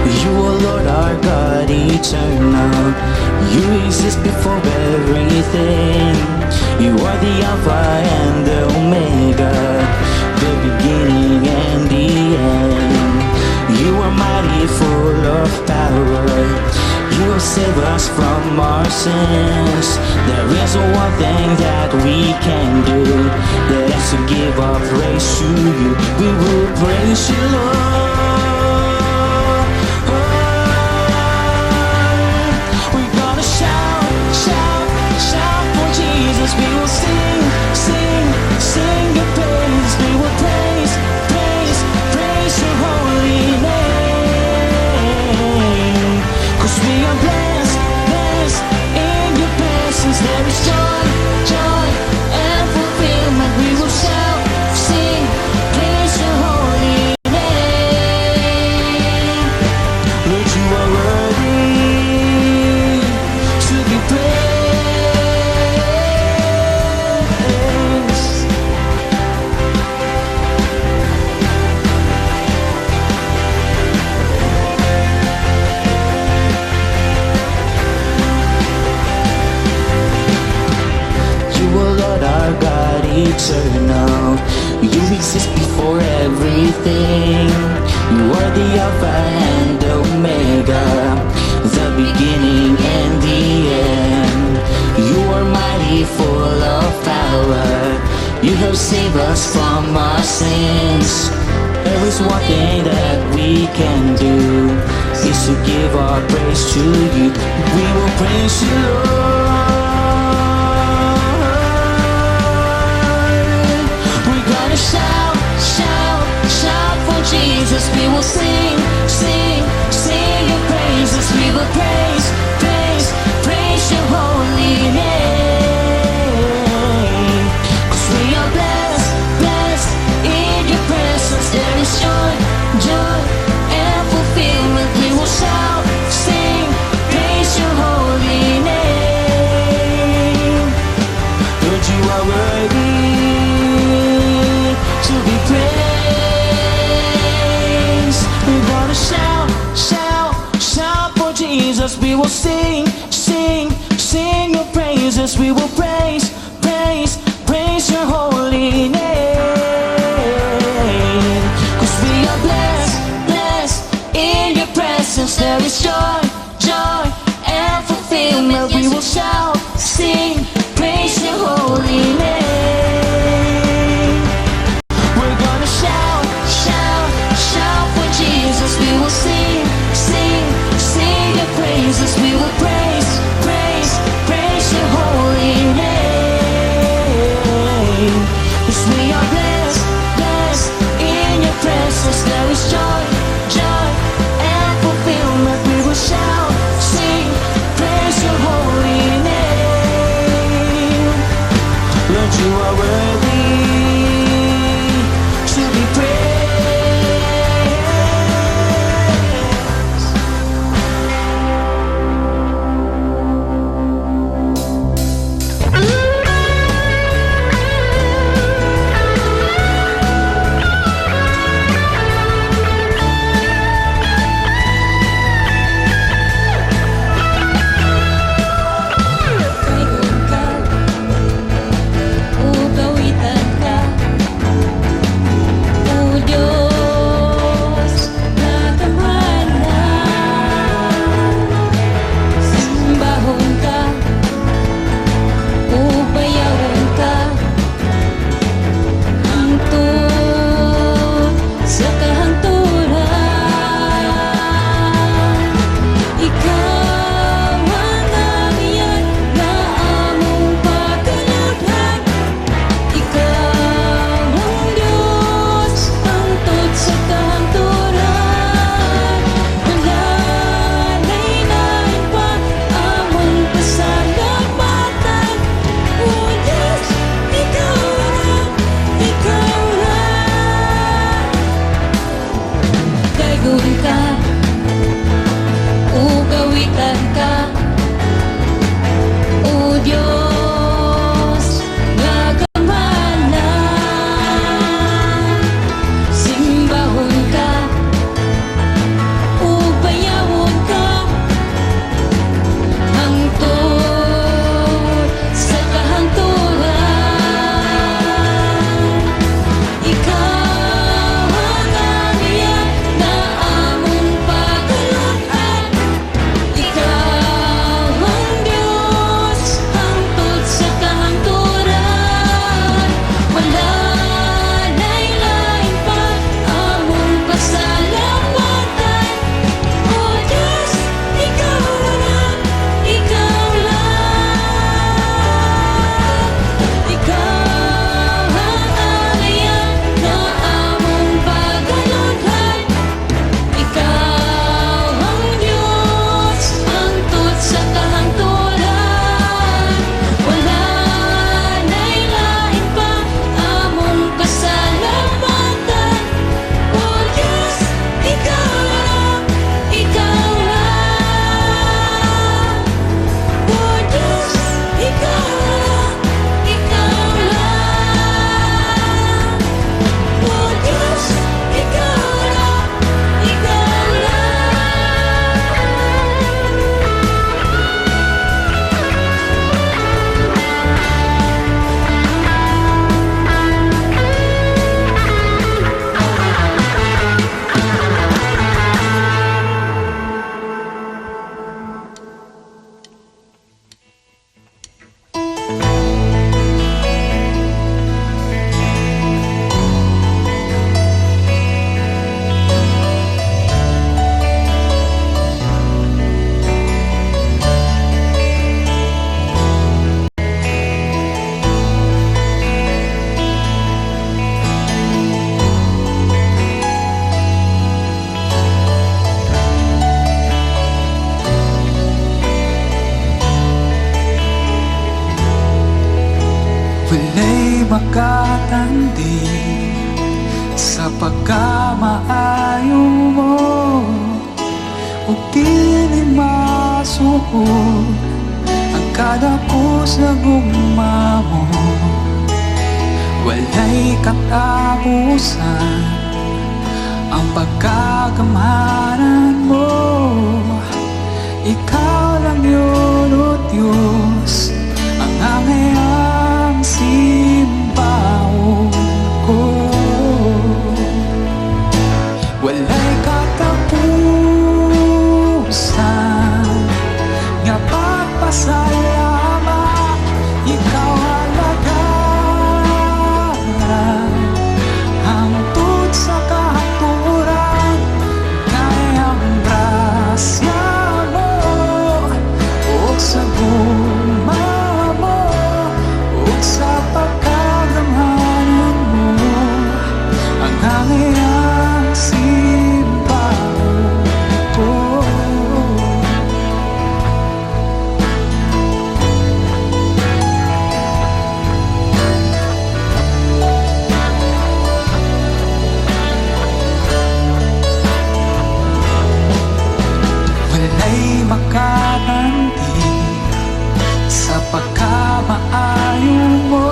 You are Lord our God eternal. You exist before everything. You are the Alpha and the Omega, the beginning and the end. You are mighty, full of power. You have saved us from our sins. There is one thing that we can do, that is to give our praise to you. We will praise you, Lord. We're gonna shout, shout, shout for Jesus. We will sing, sing, sing your praise. We will praise, praise, praise your holy name. 'Cause we are blessed, blessed in your presence. There is joy, joy, and fulfillment. We will shout, sing, praise your holy name. Lord, you are worthy to be praised. You are Lord our God eternal. You exist before everything. You are the Alpha and Omega, the beginning and the end. You are mighty, full of power. You have saved us from our sins. There is one thing that we can do, is to give our praise to you. We will praise you, Lord. We're gonna shout, shout, shout for Jesus. We will sing, sing, sing your praises. We will praise, praise, praise your holy name. 'Cause we are blessed, blessed in your presence. There is joy, joy, and fulfillment. We will shout, sing, praise your holy name. Lord, you are worthy to be praised. We're gonna shout, shout, shout for Jesus. We will sing, sing, sing your praises. We will praise, praise, praise your holy name. 'Cause we are blessed, blessed in your presence. There is joy, joy, and fulfillment. We will shout, sing, praise your holy name. We're gonna shout, shout, shout for Jesus. We will sing, sing, sing your praises. We will praise, praise, praise your holy name. 'Cause we are blessed, blessed in your presence. There is joy, joy, and fulfillment. We will shout. Walay makatandi sa pagkamaayo mo ug dili masuod ang kadako sa gugma mo. Walay katapusan ang pagkagamhanan mo. Ikaw lang yun, O Diyos, ang angayang simbahon ko. Walay katapusan nga pagpasalamat. Ikaw alagaran hangtod sa kahangturan, kay ang grasya mo ug sa gugma mo ug sa pagkagamhanan mo ang angayang simbahon ko. Walay makatandi sa pagkamaayo mo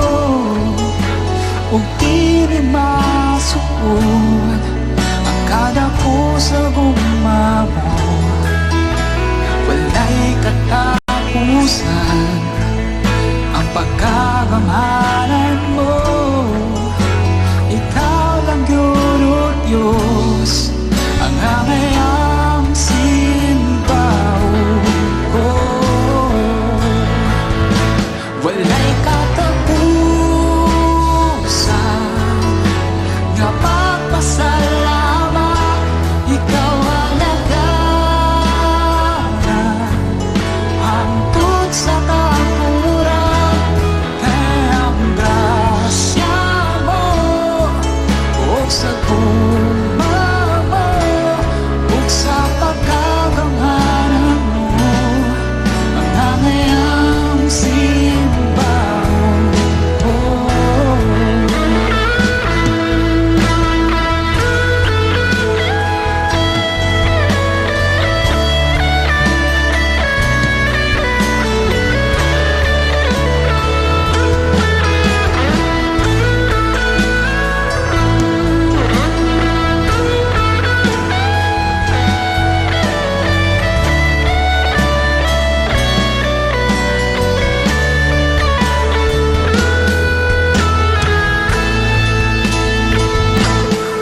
ug dili masuod ang kadako sa gugma mo. Walay katapusan ang pagkagamhanan mo. Ikaw lang yun, O Diyos, ang angayang simbahon ko. Walay katapusan nga pagpasalamat. Ikaw alagaran hangtod sa kahangturan, kay ang grasya mo ug sa gugma mo ug sa pagkagamhanan mo ang angayang simbahon ko.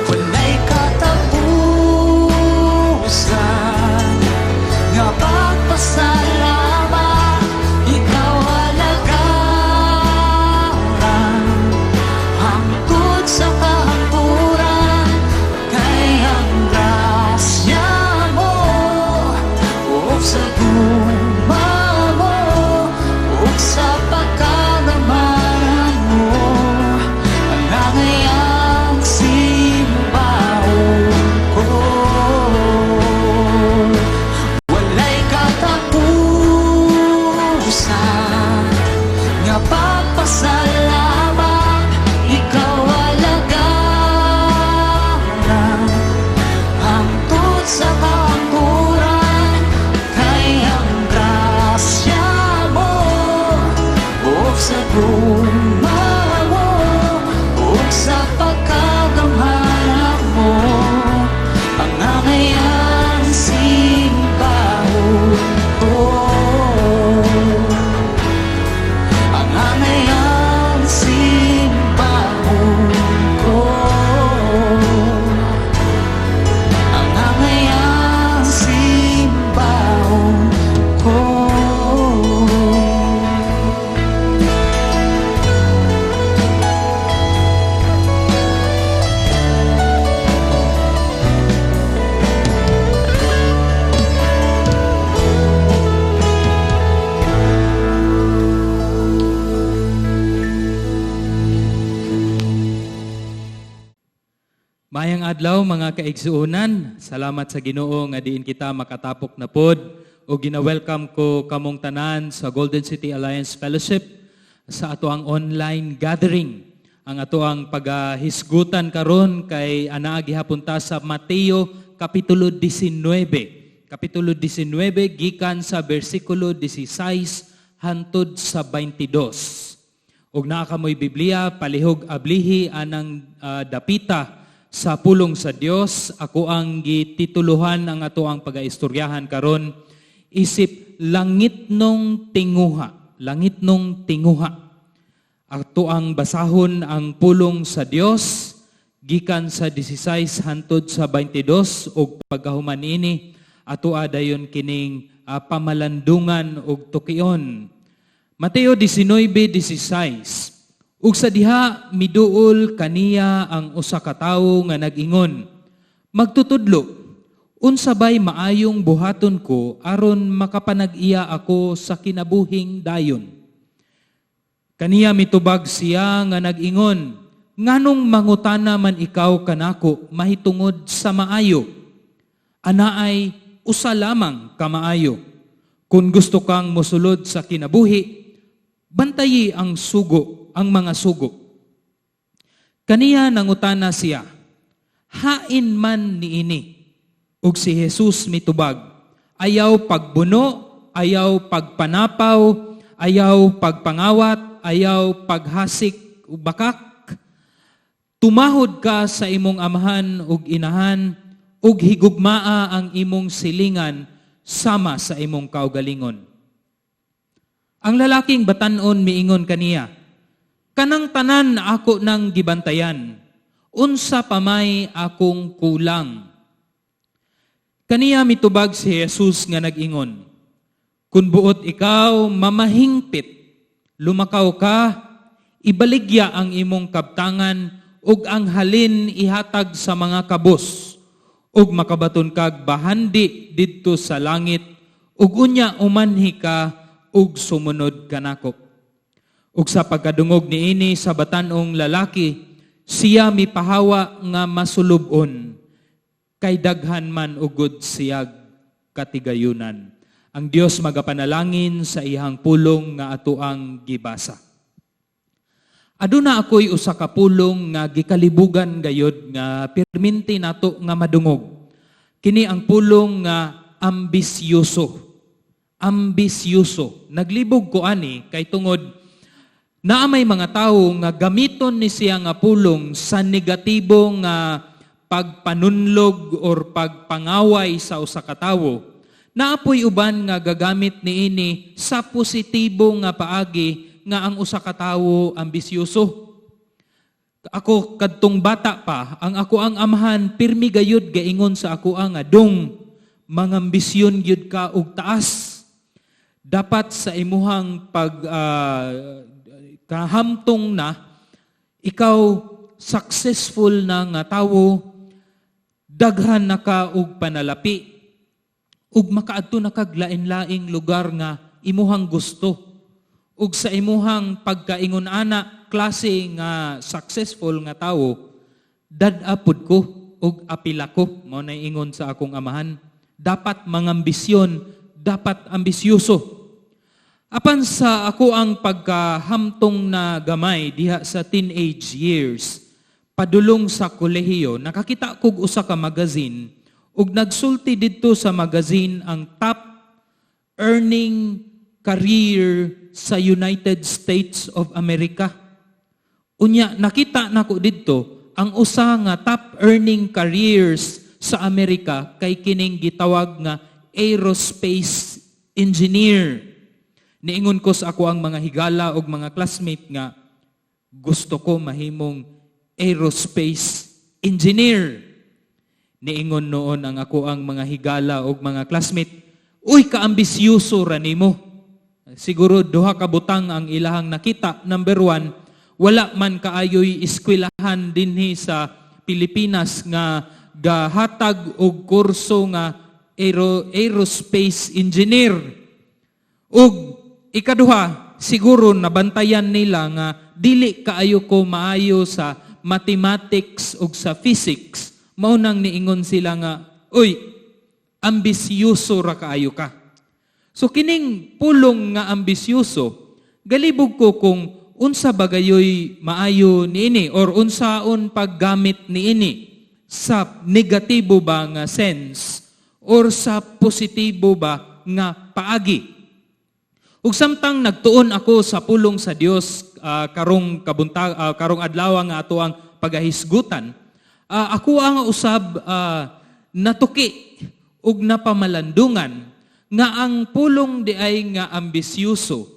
Walay katapusan nga pagpasalamat. Ikaw alagaran hangtod sa kahangturan, kay ang grasya mo ug sa gugma mo ug sa pagkagamhanan mo ang angayang simbahon ko. Walay katapusan nga pagpasalamat. Ikaw alagaran hangtod sa kahangturan, kay ang grasya mo ug sa gugma mo ug sa pagkagamhanan mo ang angayang simbahon ko. Ang angayang simbahon ko. Ang angayang simbahon ko. Maayong adlaw, mga kaigsuonan, salamat sa Ginoo nga diin kita makatapok na pod o gina-welcome ko kamong tanan sa Golden City Alliance Fellowship. sa ato ang online gathering. Ang ato ang pagahisgutan karon kay anaa gihapon ta sa Mateo Kapitulo 19. Kapitulo 19 gikan sa bersikulo 16 hantod sa 22. Ug naa kamoy Biblia, palihog ablihi anang dapita sa pulong sa Dios. Ako ang gitituluhan ang ato ang pagaistoryahan karon isip "Langitnong Tinguha", "Langitnong Tinguha". Ato ang basahon ang pulong sa Dios gikan sa 16 hantod sa 22, ug pagkahuman ini ato dayon kining pamalandungan ug tukion. Mateo 19:16. "Ug sa diha miduol kaniya ang usa ka tawo nga nag-ingon, 'Magtutudlo, unsa bay maayong buhaton ko aron makapanag-iya ako sa kinabuhing dayon?' Kaniya mitubag siya nga nag-ingon, 'Nganong mangutana man ikaw kanako mahitungod sa maayo? Anaay usa lamang ka maayo. Kung gusto kang mosulod sa kinabuhi, bantayi ang sugo, ang mga sugo.' Kaniya nangutana siya, 'Hain man niini?' Ug si Jesus mitubag, 'Ayaw pagbuno, ayaw pagpanapaw, ayaw pagpangawat, ayaw paghasik ug bakak. Tumahod ka sa imong amahan ug inahan, ug higugmaa ang imong silingan sama sa imong kaugalingon.' Ang lalaking batan-on miingon kaniya, 'Kanang tanan ako nang gibantayan. Unsa pa may akong kulang?' Kaniya mitubag si Jesus nga nag-ingon, 'Kung buot ikaw mamahingpit, lumakaw ka, ibaligya ang imong kabtangan ug ang halin ihatag sa mga kabos, ug makabaton kag bahandi didto sa langit, ug unya umanhi ka ug sumunod kanako.' Ug sa pagkadungog niini sa batan-ong lalaki, siya mipahawa nga masulub-on, kay daghan man ugod siyag katigayunan." Ang Dios magapanalangin sa iyang pulong nga atoang gibasa. Aduna ako'y usa ka pulong nga gikalibugan gayod nga pirminti nato nga madungog. Kini ang pulong nga ambisyoso. Ambisyoso. Naglibog ko ani kay tungod naa may mga tawo nga gamiton ni siya nga pulong sa negatibo nga pagpanunlog or pagpangaway sa usa ka tawo. Naa poy uban nga gagamit niini sa positibo nga paagi nga ang usa ka tawo ambisyoso. Ako kadtong bata pa, ang ako ang amahan pirmi gayud gaingon sa ako nga, "Dong, mangambisyon gyud ka og taas. Dapat sa imuhang pag kahamtong na ikaw successful na nga tawo, daghan na ka og panalapi ug makaadto na kag lain-laing lugar nga imuhang gusto. Ug sa imuhang pagkaingon ana klase nga successful nga tawo, dad-a pud ko ug apila ko." Mao na ingon sa akong amahan. Dapat mangambisyon, dapat ambisyoso. Apan sa ako ang pagkahamtong na gamay diha sa teenage years, padulong sa kolehiyo, nakakita kog usa ka magazine ug nagsulti didto sa magazine ang top earning career sa United States of America. Unya nakita nako didto ang usa nga top earning careers sa Amerika kay kining gitawag nga aerospace engineer. Niingon ko sa ako ang mga higala og mga classmate nga gusto ko mahimong aerospace engineer. Niingon noon ang ako ang mga higala og mga classmate, "Uy, kaambisyoso ra nimo." Siguro duha ka butang ang ilahang nakita. Number one, wala man kaayoy eskwelahan dinhi sa Pilipinas nga gahatag og kurso nga aerospace engineer. Ug ikaduha, siguro nabantayan nila nga dili kaayo ko maayo sa mathematics ug sa physics. Mao nang niingon sila nga, "Uy, ambisyoso ra kaayo ka." So kining pulong nga ambisyoso, Galibog ko kung unsa ba gayoy maayo niini or unsaon paggamit niini, sa negatibo ba nga sense or sa positibo ba nga paagi. Ug samtang nagtuon ako sa pulong sa Dios karong kabunta karong adlaw nga ato ang pagahisgutan, ako ang usab natuki ug napamalandungan nga ang pulong di ay nga ambisyoso,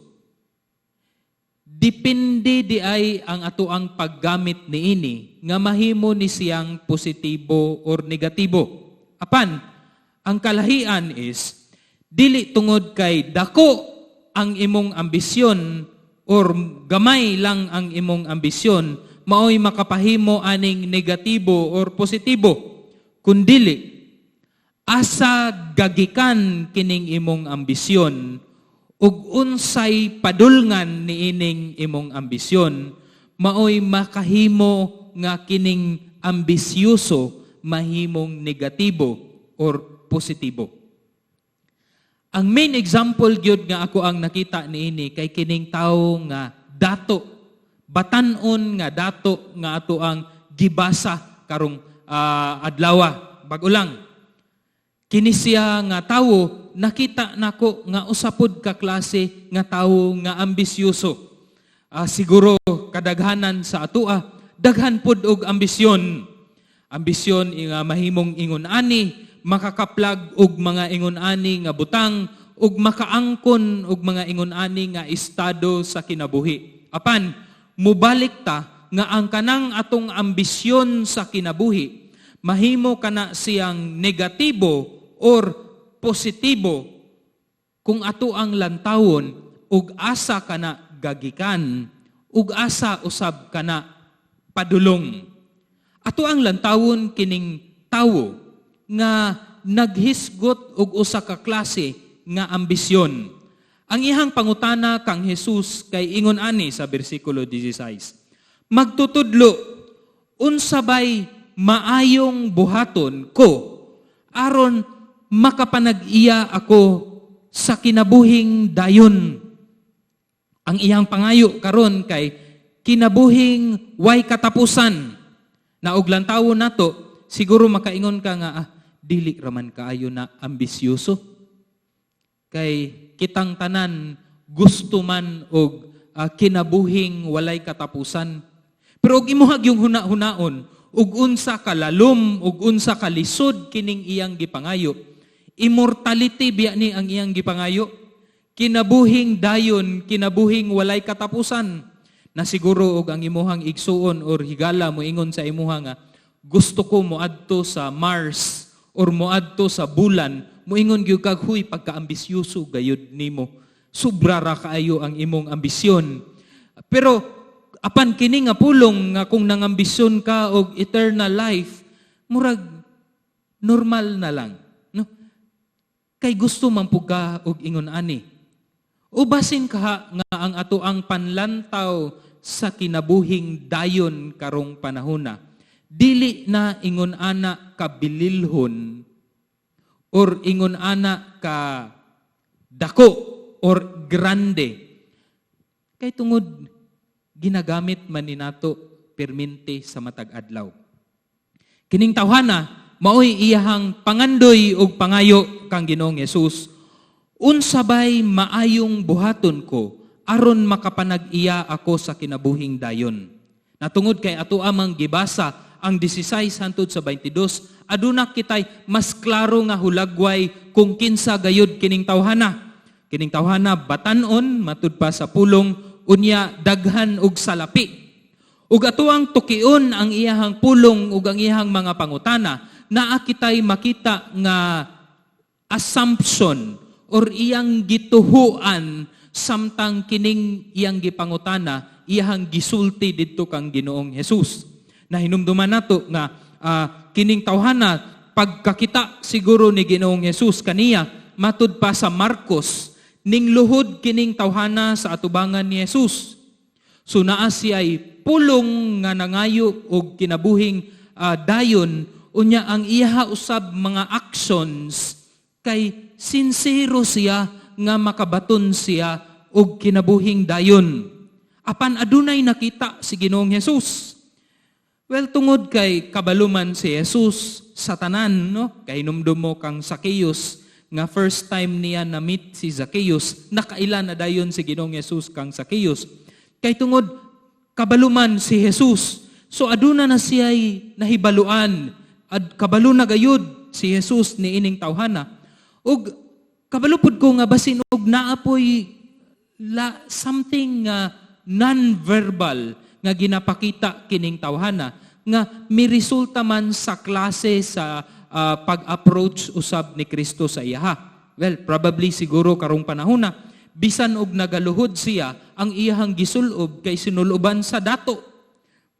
depende di ay ang ato ang paggamit niini nga mahimo ni siyang positibo or negatibo. Apan ang kalahian is dili tungod kay dako ang imong ambisyon or gamay lang ang imong ambisyon maoy makapahimo aning negatibo or positibo, kundili asa gagikan kining imong ambisyon ug unsay padulngan niining imong ambisyon maoy makahimo nga kining ambisyoso mahimong negatibo or positibo. Ang main example gyud nga ako ang nakita niini kay kining tawo nga dato, batan-on nga dato nga ato ang gibasa karong adlawa. Bag-o lang. Kini siya nga tawo, nakita nako nga usa pod ka klase nga tawo nga ambisyoso. Siguro kadaghanan sa atoa daghan pod og ambisyon. Ambisyon nga mahimong ingon ani, makakaplag og mga ingon ani nga butang ug makaangkon og mga ingon ani nga estado sa kinabuhi. Apan mubalik ta nga ang kanang atong ambisyon sa kinabuhi mahimo kana siyang negatibo or positibo kung ato ang lantawon ug asa kana gagikan ug asa usab kana padulong. Ato ang lantawon kining tawo nga naghisgot og usa ka klase nga ambisyon. Ang iyang pangutana kang Jesus kay ingon ani sa bersikulo 16. "Magtutudlo, unsa bay maayong buhaton ko aron makapanag-iya ako sa kinabuhing dayon?" Ang iyang pangayo karon kay kinabuhing way katapusan. Na og lantawon nato, siguro makaingon ka nga, "Ah, dili raman kaayo na ambisyoso. Kay kitang tanan gusto man og kinabuhing walay katapusan." Pero og imuha yung huna-hunaon, ug unsa kalalom, ug unsa kalisod kining iyang gipangayo. Immortality biya ni ang iyang gipangayo. Kinabuhing dayon, kinabuhing walay katapusan. Na siguro og ang imuhang igsuon or higala moingon sa imuha nga gusto ko moadto sa Mars or moadto sa bulan, moingon gyud kag, "Huy, pagkaambisyoso gayud nimo. Sobra ra kaayo ang imong ambisyon." Pero apan kini nga pulong nga kung nangambisyon ka og eternal life, murag normal na lang, no? Kay gusto man pud ka og ingon ani. O basin ka nga ang ato ang panlantaw sa kinabuhing dayon karong panahona, dili na ingon ana kabililhon or ingon ana ka dako or grande. Kay tungod ginagamit man ni nato permente sa matag adlaw. Kining tawhana maoy iyahang pangandoy ug pangayo kang Ginoong Hesus. "Unsa bay maayong buhaton ko aron makapanag-iya ako sa kinabuhing dayon?" Natungod kay ato amang gibasa ang 16 hantod sa 22, aduna kitay mas klaro nga hulagway kung kinsa gayud kining tawhana. Kining tawhana batan-on matud pa sa pulong, unya daghan og salapi. Ug ato ang tukion ang iyahang pulong ug ang iyahang mga pangutana, naa kitay makita nga assumption or iyang gituhuan samtang kining iyang gipangutana, iyahang gisulti didto kang Ginoong Hesus. Nahinumduman nato nga kining tawhana, pagkakita siguro ni Ginoong Hesus kaniya, matud pa sa Marcos, ning luhod kining tawhana sa atubangan ni Hesus. So naa siya'y pulong nga nangayo og kinabuhing dayon, unya ang iyaha usab mga actions kay sincero siya nga makabaton siya og kinabuhing dayon. Apan adunay nakita si Ginoong Jesus. Well, tungod kay kabalo man si Jesus sa tanan, no? Kay hinumdum mo kang Zacchaeus, nga first time niya na meet si Zacchaeus, nakaila na dayon si Ginoong Jesus kang Zacchaeus. Kay tungod kabalo man si Jesus, so aduna na siya'y nahibaluan, at kabalo na gayud si Jesus ni ining tawhana. Ug kabalo pud ko nga basin og naa poy la something nga non-verbal nga ginapakita kining tawhana nga miresulta man sa klase sa pag-approach usab ni Kristo sa iyaha. Well, probably siguro karong panahon na bisan og nagaluhod siya, ang iyahang gisulob kay sinuloban sa dato.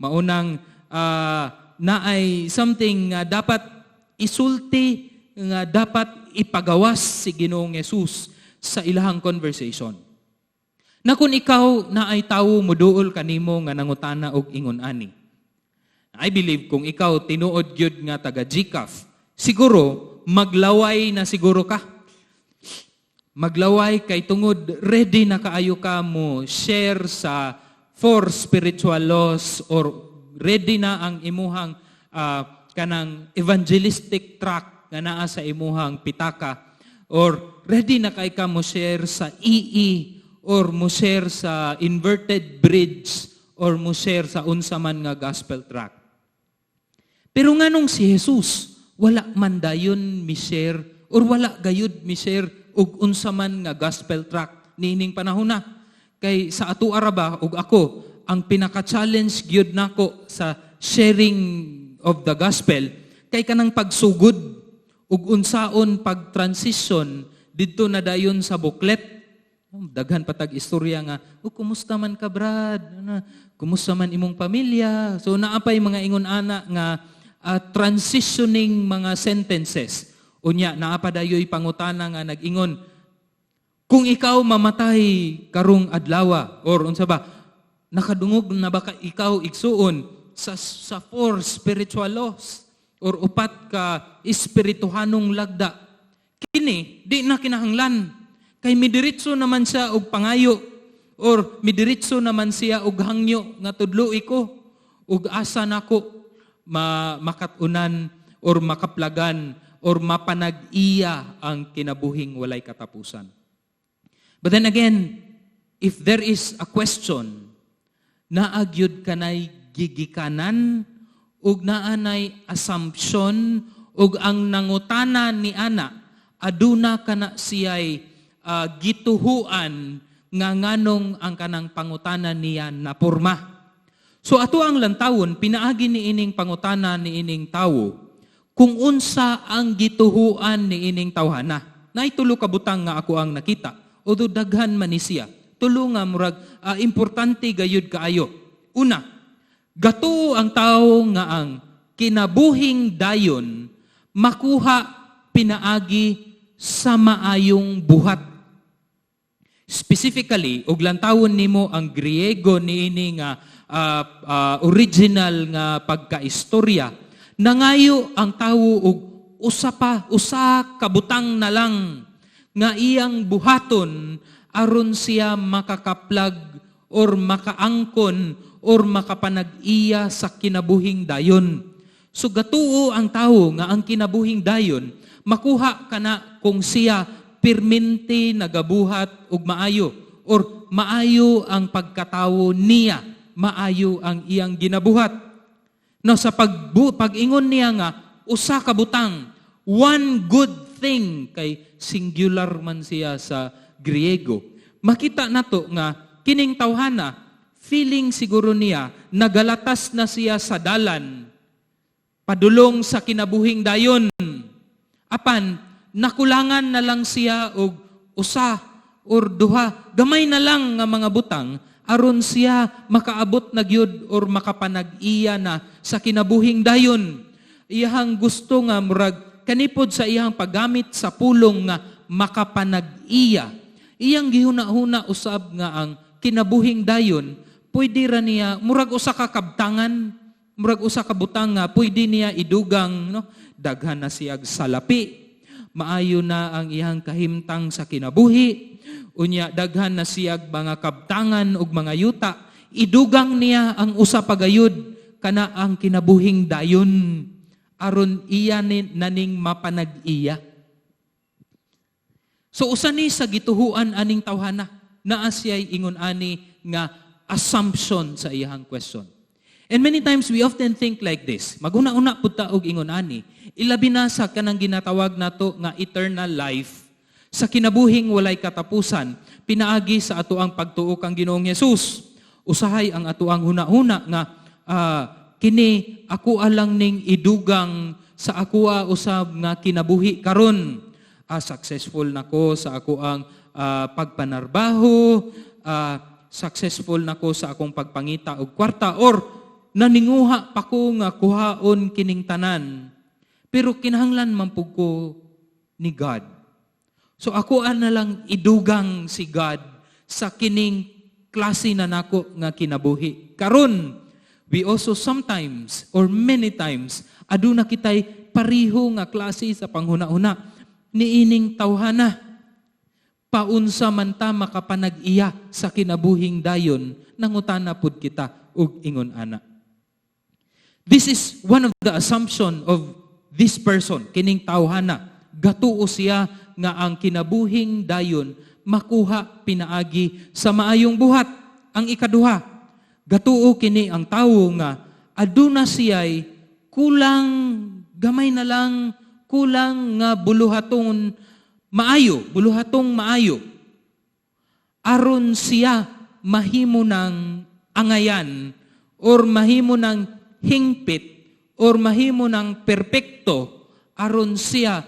Maunang naay something nga dapat isulti, nga dapat ipagawas si Ginoong Jesus sa ilahang conversation. Na kung ikaw naay tawo muduol kanimo nga nangutana og ingon ani. I believe kung ikaw tinuod gyud nga taga GCAF, siguro maglaway na siguro ka. Maglaway kay tungod ready na kaayo ka mo share sa four spiritual laws or ready na ang imuhang kanang evangelistic tract nga naa sa imuhang pitaka or ready na kay ka mo share sa EE or mo share sa inverted bridge or mo share sa unsa man nga gospel tract. Pero nganong si Jesus wala man dayon mi share or wala gayud mi share og unsa man nga gospel tract niining panahon na? Kay sa ato ra ba ug ako, ang pinaka-challenge gyud nako sa sharing of the gospel kay kanang pagsugod ug unsaon pag-transition didto na dayon sa booklet. Daghan patag istorya nga, "Oh, kumusta man ka, Brad? Ano, kumusta man imong pamilya?" So naa pay mga ingon ana nga transitioning mga sentences. Unya, naa pa dayoy pangutana nga nag-ingon, "Kung ikaw mamatay karong adlawa," or unsa ba, "Nakadungog na ba ka ikaw, igsuon, sa four spiritual laws or upat ka espirituhanong lagda?" Kini, di na kinahanglan. Kay midiretso naman siya og pangayo or midiretso naman siya og hangyo nga tudloi ko ug asa nako makat-unan or makaplagan or mapanag-iya ang kinabuhing walay katapusan. But then again, if there is a question, naa gyud kanay gigikanan ug naa nay assumption ug ang nangutana ni ana aduna kana siya'y gituhuan nga nganong ang kanang pangutana niya napurma. So ato ang lantawon pinaagi ni ining pangutana ni ining tawo kung unsa ang gituhuan ni ining tawhana. Naay tulo ka butang nga ako ang nakita. Although daghan man ni siya. Tulo nga murag importante gayud kaayo. Una, gatuo ang tawo nga ang kinabuhing dayon makuha pinaagi sa maayong buhat. Specifically, ug lantawon nimo ang Griego niini nga original nga pagkaistorya, nangayo ang tawo og usa pa, usa ka butang na lang nga iyang buhaton aron siya makakaplag or makaangkon or makapanag-iya sa kinabuhing dayon. So gatuo ang tawo nga ang kinabuhing dayon makuha kana kung siya pirminti nagabuhat og maayo or maayo ang pagkatawo niya, maayo ang iyang ginabuhat. No, sa pag-ingon niya nga usa ka butang, one good thing, kay singular man siya sa Griego. Makita nato nga kining tawhana, feeling siguro niya nagalatas na siya sa dalan padulong sa kinabuhing dayon. Apan nakulangan na lang siya og usa or duha, gamay na lang nga mga butang aron siya makaabot na gyud or makapanag-iya na sa kinabuhing dayon. Iyahang gusto nga murag kanipod sa iyang paggamit sa pulong nga makapanag-iya. Iyang gihuna-huna usab nga ang kinabuhing dayon pwede ra niya murag usa ka kabtangan, murag usa ka butang nga pwede niya idugang, no? Daghan na siyag salapi, Maayo na ang iyang kahimtang sa kinabuhi. Unya daghan na siyag mga kabtangan ug mga yuta. Idugang niya ang usa pa gayud, kana ang kinabuhing dayon, aron iya ni, naning mapanag-iya. So usa ni sa gituhuan aning tawhana, naa siya'y ingon ani nga assumption sa iyang question. And many times we often think like this. Maguna-una pud ta og ingon ani, ilabi na sa kanang ginatawag nato nga eternal life, sa kinabuhing walay katapusan, pinaagi sa atoang pagtuo kang Ginoong Hesus. Usahay ang atoang huna-huna nga kini ako alang ning idugang sa akoa usab nga kinabuhi karon. Successful nako sa ako ang pagpanarbaho, successful nako sa akong pagpangita og kwarta or naninguha pa ko nga kuhaon kining tanan. Pero kinahanglan man pud ko ni God. So ako na lang idugang si God sa kining klase na nako nga kinabuhi. Karon, we also sometimes or many times aduna kitay pariho nga klase sa panghuna-huna niining tawhana. Paunsa man ta makapanag-iya sa kinabuhing dayon, nangutana pud kita og ingon ana. This is one of the assumption of this person, kining tawhana. Gatuo siya nga ang kinabuhing dayon makuha pinaagi sa maayong buhat. Ang ikaduha, gatuo kini ang tawo nga aduna siya'y kulang, gamay na lang kulang nga buluhaton maayo, buluhatong maayo. Aron siya mahimo ng angayan or mahimo ng hingpit or mahimo ng perpekto aron siya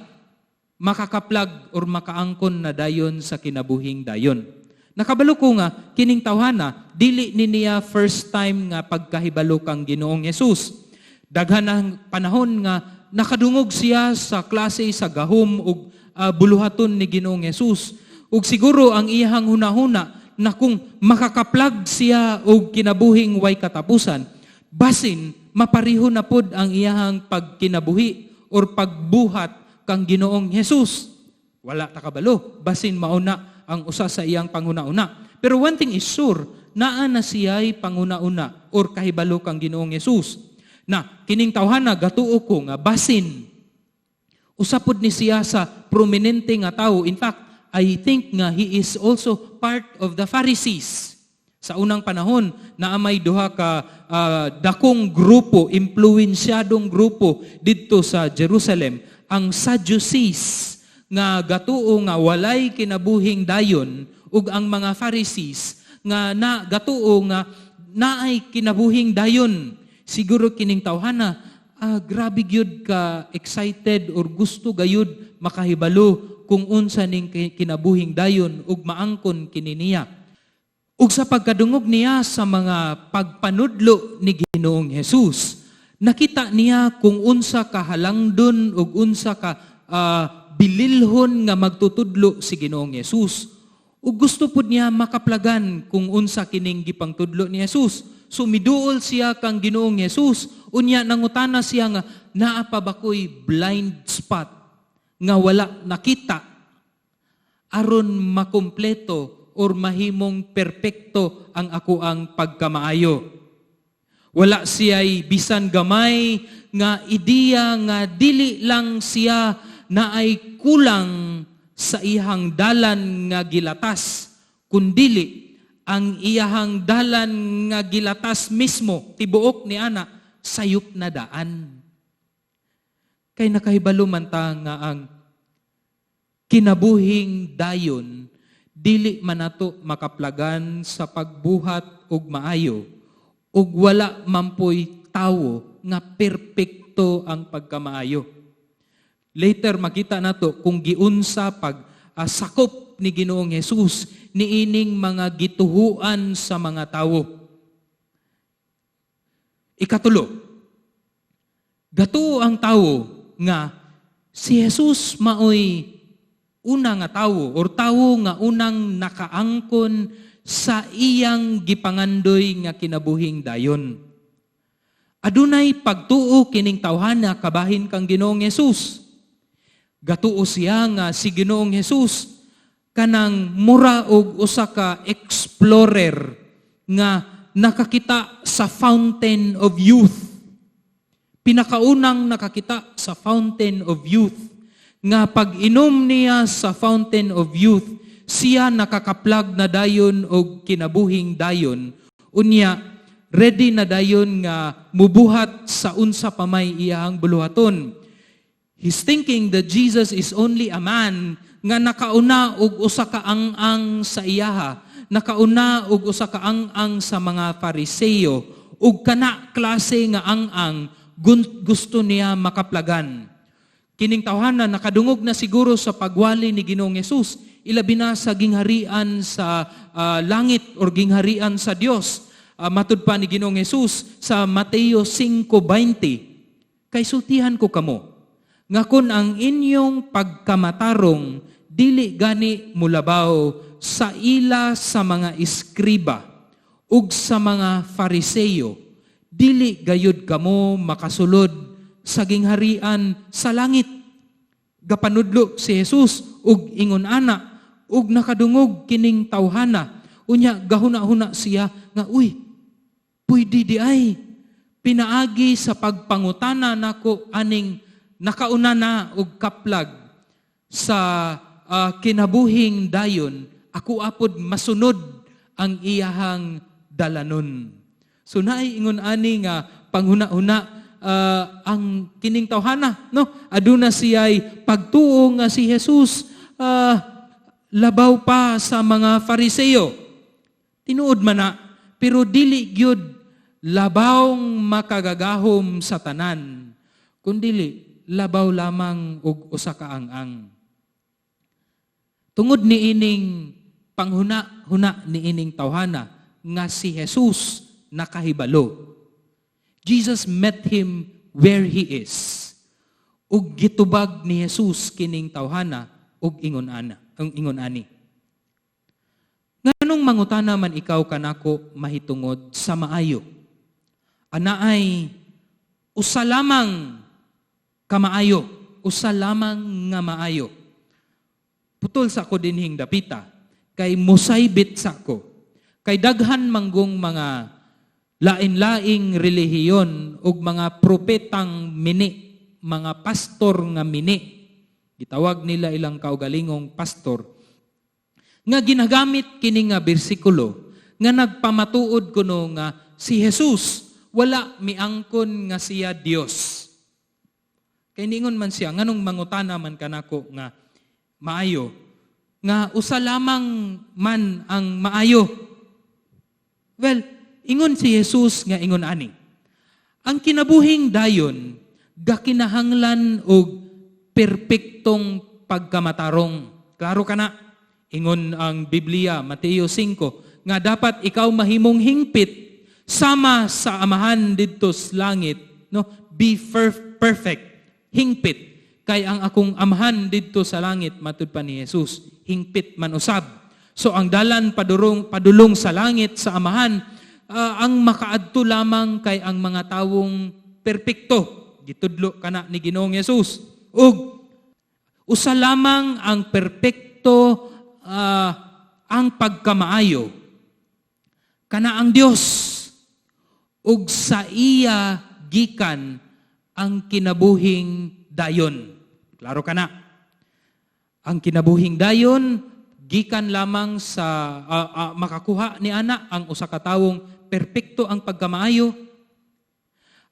makakaplag or makaangkon na dayon sa kinabuhing dayon. Nakabalo ko nga kining tawhana dili ni niya first time nga pagkahibalo kang Ginoong Hesus. Daghan ang panahon nga nakadungog siya sa klase sa gahom ug buluhaton ni Ginoong Hesus. Ug siguro ang iyang hunahuna na kung makakaplag siya og kinabuhing way katapusan, basin mapariho na pod ang iyahang pagkinabuhi or pagbuhat kang Ginoong Hesus. Wala ta kabalo, basin mauna ang usa sa iyang panghuna-una. Pero one thing is sure, naa na siya'y panghuna-una or kahibalo kang Ginoong Hesus. Na kining tawhana gatuo ko nga basin usa pod ni siya sa prominente nga tawo. In fact, I think nga he is also part of the Pharisees. Sa unang panahon, naa may duha ka dakong grupo, impluensyadong grupo didto sa Jerusalem, ang Sadducees nga gatuo nga walay kinabuhing dayon ug ang mga Pharisees nga na gatuo nga naay kinabuhing dayon. Siguro kining tawhana, grabe gyud ka excited or gusto gayud makahibalo kung unsa ning kinabuhing dayon ug maangkon kini niya. Ug sa pagkadungog niya sa mga pagpanudlo ni Ginoong Hesus, nakita niya kung unsa ka halangdon ug unsa ka bililhon nga magtutudlo si Ginoong Hesus. Ug gusto pud niya makaplagan kung unsa kining gipangtudlo ni Jesus. So miduol siya kang Ginoong Hesus. Unya nangutana siya nga naa pa ba ko'y blind spot nga wala nakita aron makumpleto or mahimong perpekto ang ako ang pagkamaayo. Wala siya'y bisan gamay nga ideya nga dili lang siya na ay kulang sa iyang dalan nga gilatas, kundili ang iyahang dalan nga gilatas mismo, tibuok ni ana, sayop na daan. Kay nakahibalo man ta nga ang kinabuhing dayon, dili man nato makaplagan sa pagbuhat og maayo ug wala mampoy tawo nga perpekto ang pagkamaayo. Later makita nato kung giunsa pag sakop ni Ginoong Hesus niining mga gituhuan sa mga tawo. Ikatulo, gatuo ang tawo nga si Jesus maoy una nga tawo or tawo nga unang nakaangkon sa iyang gipangandoy nga kinabuhing dayon. Adunay pagtuo kining tawhana kabahin kang Ginoong Hesus. Gatuo siya nga si Ginoong Hesus kanang mura og usa ka explorer nga nakakita sa fountain of youth. Pinakaunang nakakita sa fountain of youth nga pag-inom niya sa fountain of youth, siya nakakaplag na dayon og kinabuhing dayon. Unya, ready na dayon nga mubuhat sa unsa pa may iyahang buluhaton. He's thinking that Jesus is only a man nga nakauna og usa ka ang-ang sa iyaha, nakauna og usa ka ang-ang sa mga Fariseo, ug kana klase nga ang-ang gusto niya makaplagan. Kining tawhana nakadungog na siguro sa pagwali ni Ginoong Hesus, ilabi na sa gingharian sa langit or gingharian sa Dios. Matud pa ni Ginoong Hesus sa Mateo 5:20, "Kay sultihan ko kamo, nga kun ang inyong pagkamatarong dili gani mulabaw sa ila sa mga eskriba ug sa mga Fariseo, dili gayud kamo makasulod sa gingharian sa langit." Gapanudlo si Jesus ug ingon ana, ug nakadungog kining tawhana. Unya gahuna-huna siya nga, "Uy, pwede di ay pinaagi sa pagpangutana nako aning nakauna na og kaplag sa kinabuhing dayon, ako apod masunod ang iyahang dalanon." So naay ingon ani nga panghuna-huna ang kining tawhana, no? Aduna siya'y pagtuo nga si Jesus labaw pa sa mga Fariseo. Tinuod man na, pero dili gyud labawng makagagahom sa tanan, kundili labaw lamang og usa ka ang-ang. Tungod niining panghuna-huna niining tawhana nga si Jesus nakahibalo, Jesus met him where he is. Ug gitubag ni Jesus kining tawhana ug ingon ana, ang ingon ani, "Nganong mangutana man ikaw kanako mahitungod sa maayo? Anaay usa lamang kamaayo, usa lamang nga maayo." Putol sa ko dinhing dapita kay musaybit sa ko. Kay daghan manggong mga lain-laing relihiyon ug mga propetang mini, mga pastor nga mini. Gitawag nila ilang kaugalingong pastor nga ginagamit kini nga bersikulo nga nagpamatuod kuno nga si Jesus wala miangkon nga siya Dios. Kay ningon man siya, "Nganong mangutana man kanako nga maayo, nga usa lamang man ang maayo?" Well, ingon si Jesus nga ingon ani. Ang kinabuhing dayon gakinahanglan og perpektong pagkamatarong. Klaro kana. Ingon ang Biblia, Mateo 5, nga dapat ikaw mahimong hingpit sama sa Amahan didto sa langit, no? Be perfect, hingpit kay ang akong Amahan didto sa langit, matud pa ni Jesus, hingpit man usab. So ang dalan padurong padulong sa langit sa Amahan, ang makaadto lamang kay ang mga tawong perpekto. Gitudlo kana ni Ginoong Jesus. Ug usa lamang ang perpekto ang pagkamaayo, kana ang Dios, ug sa iya gikan ang kinabuhing dayon. Klaro kana. Ang kinabuhing dayon gikan lamang sa makakuha ni ana ang usa ka tawong perpekto ang pagkamaayo.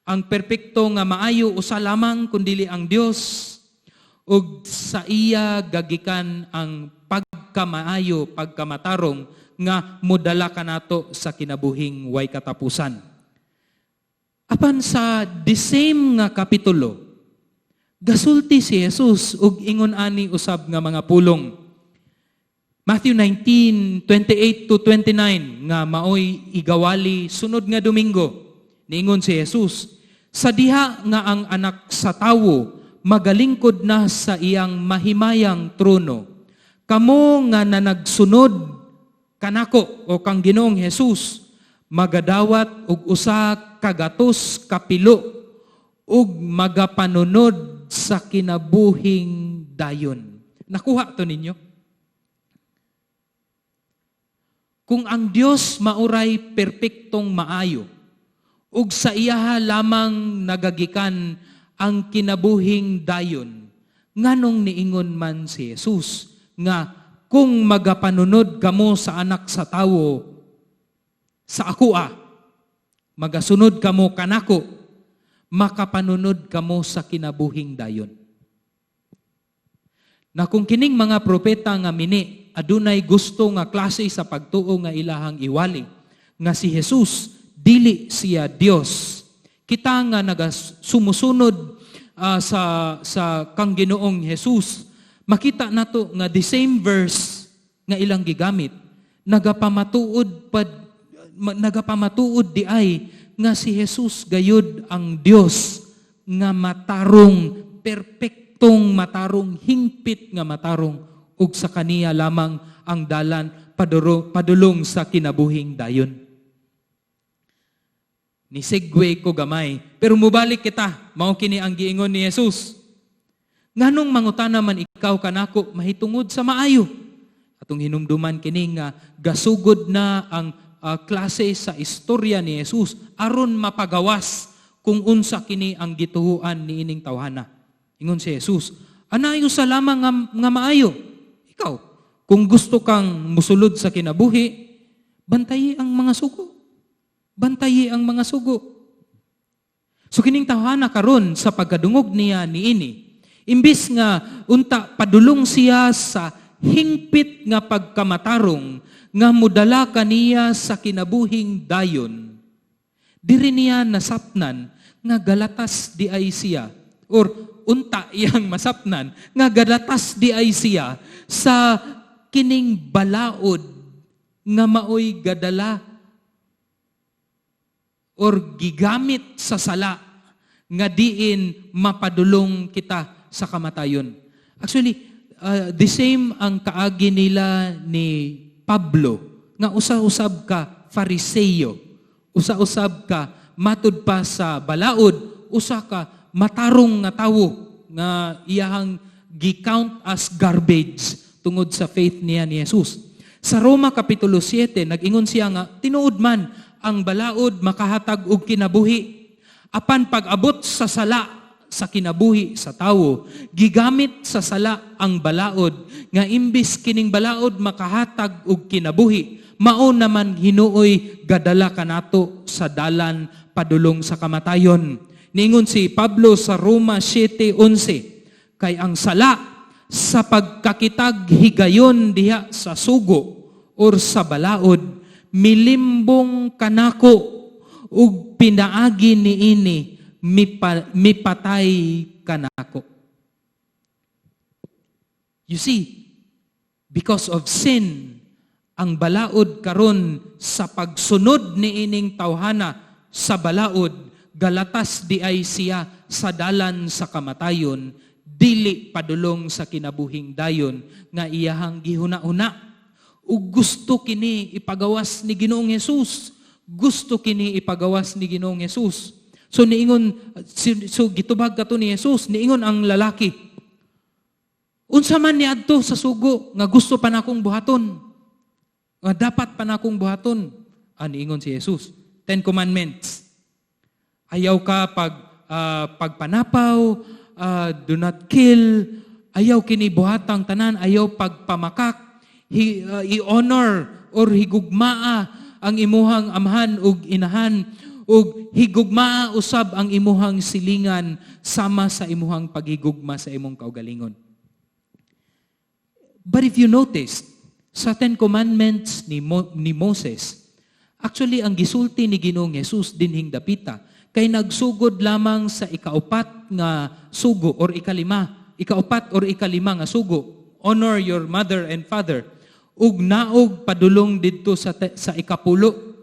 Ang perpekto nga maayo usa lamang kundili ang Dios, ug sa iya gagikan ang pagkamaayo, pagkamatarong nga modala kanato sa kinabuhing way katapusan. Apan sa the same nga kapitulo, gasulti si Jesus ug ingon ani usab nga mga pulong. Matthew 19:28 to 29 nga maoy igawali sunod nga Domingo. Niingon si Jesus, "Sa diha nga ang Anak sa Tawo magalingkod na sa iyang mahimayang trono, kamo nga nanagsunod kanako o kang Ginoong Jesus, magadawat og 100 kapilo ug magapanunod sa kinabuhing dayon. Nakuha to ninyo? Kung ang Dios mauray perpektong maayo, ug sa iyaha lamang nagagikan ang kinabuhing dayon, nganong niingon man si Jesus nga kung magapanunod kamo sa Anak sa Tawo sa akoa, magasunod kamo kanako, makapanunod kamo sa kinabuhing dayon? Na kung kining mga propeta nga mini adunay gusto nga klase sa pagtuo nga ilahang iwali nga si Jesus dili siya Dios, kita nga nagasumusunod sa kang Ginoong Jesus, makita nato nga the same verse nga ilang gigamit nagapamatuod di ay nga si Jesus gayud ang Dios nga matarong, perpektong matarong, hingpit nga matarong, ug sa kaniya lamang ang dalan padulong sa kinabuhing dayon. Ni segue ko gamay, pero mubalik kita, mao kini ang giingon ni Jesus. Nganong mangutana man ikaw kanako mahitungod sa maayo? Atong hinumduman kini nga gasugod na ang klase sa istorya ni Jesus aron mapagawas kung unsa kini ang gituhuan niining tawhana. Ingon si Jesus, "Anayo sa lamang nga maayo? Ikaw, kung gusto kang musulod sa kinabuhi, bantayi ang mga sugo. Bantayi ang mga sugo." So kining tawhana karon sa pagkadungog niya niini, imbis nga unta padulong siya sa hingpit nga pagkamatarong nga mudala kaniya sa kinabuhing dayon, diri niya nasapnan nga galatas di ay siya, or unta iyang masapnan nga galatas di ay siya sa kining balaod nga maoy gadala or gigamit sa sala nga diin mapadulong kita sa kamatayon. Actually, the same ang kaagi nila ni Pablo nga usa-usab ka Fariseo, usa-usab ka matud pa sa balaod, usa ka matarong nga tawo nga iyahang gi-count as garbage tungod sa faith niya ni Jesus. Sa Roma Kapitulo 7, nag-ingon siya nga tinuod man ang balaod makahatag og kinabuhi. Apan pag-abot sa sala sa kinabuhi sa tawo, gigamit sa sala ang balaod nga imbis kining balaod makahatag og kinabuhi, mao naman hinuoy gadala kanato sa dalan padulong sa kamatayon. Niingon si Pablo sa Roma 7:11, kay ang sala sa pagkakitag higayon diha sa sugo or sa balaod, milimbong kanako ug pinaagi niini mipatay kanako. You see, because of sin, ang balaod karon sa pagsunod niining tawhana sa balaod, galatas di ay siya sa dalan sa kamatayon, dili padulong sa kinabuhing dayon nga iyahang gihuna-huna. Ug gusto kini ipagawas ni Ginoong Hesus. Gusto kini ipagawas ni Ginoong Hesus. So niingon, so gitubag kato ni Jesus, niingon ang lalaki, "Unsa man niadto sa sugo nga gusto pa nakong buhaton? Nga dapat pa nakong buhaton?" Ah, niingon si Jesus, "Ten Commandments. Ayaw ka pagpanapaw, do not kill, ayaw kini buhatang tanan, ayaw pagpamakak, i-honor or higugmaa ang imuhang amahan ug inahan, ug higugmaa usab ang imuhang silingan sama sa imuhang paghigugma sa imong kaugalingon." But if you notice, sa Ten Commandments ni Moses, actually ang gisulti ni Ginoong Jesus dinhing dapita, kay nagsugod lamang sa ikaupat nga sugo or ikalima, ikaupat or ikalima nga sugo, honor your mother and father, ug naog padulong didto sa ikapulo.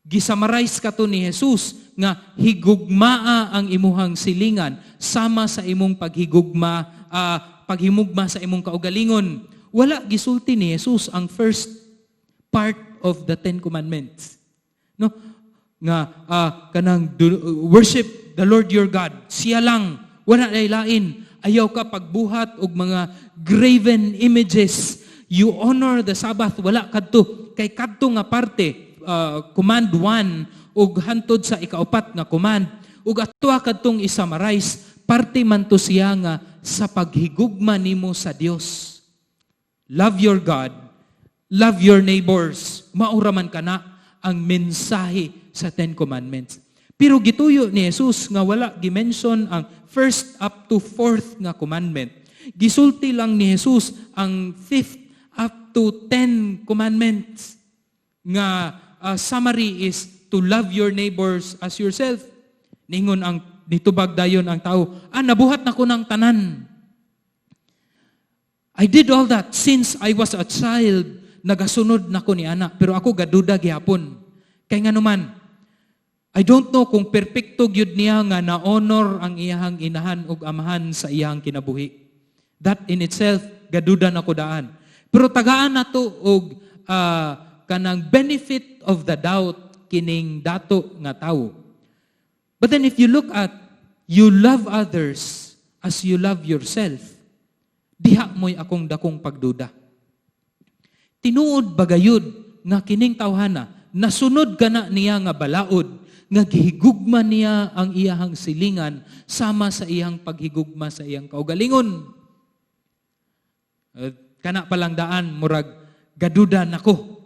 Gisummarize kato ni Jesus nga higugmaa ang imuhang silingan sama sa imong paghimugma sa imong kaugalingon. Wala gisulti ni Jesus ang first part of the Ten Commandments. No? Nga kanang worship the Lord your God. Siya lang, wala lay lain. Ayaw ka pagbuhat og mga graven images. You honor the Sabbath." Wala kadto kay kadto nga parte, command 1 ug hantod sa ikaupat nga command ug atoa kadtong i-summarize, parte man to siya nga sa paghigugma nimo sa Dios. Love your God, love your neighbors. Mao ra man kana ang mensahe sa Ten Commandments. Pero gituyo ni Jesus nga wala gi-mention ang first up to fourth nga commandment. Gisulti lang ni Jesus ang fifth up to 10 commandments nga summary is to love your neighbors as yourself. Ningon ang nitubag dayon ang tao, "Ah, nabuhat na ko ng tanan. I did all that since I was a child, nagasunod na ko ni ana, pero ako gaduda gihapon." Kay nganuman, I don't know kung perpekto gyud niya nga na-honor ang iyahang inahan ug amahan sa iyahang kinabuhi. That in itself, gaduda na ko daan. Pero tagaan nato og kanang benefit of the doubt kining dato nga tawo. But then if you look at "you love others as you love yourself," diha mo'y akong dakong pagduda. Tinuod bagayod nga kining tawhana, nasunod kana niya nga balaod, nga gihigugma niya ang iyahang silingan sama sa iyang paghigugma sa iyang kaugalingon? Kana palang daan, murag gaduda nako.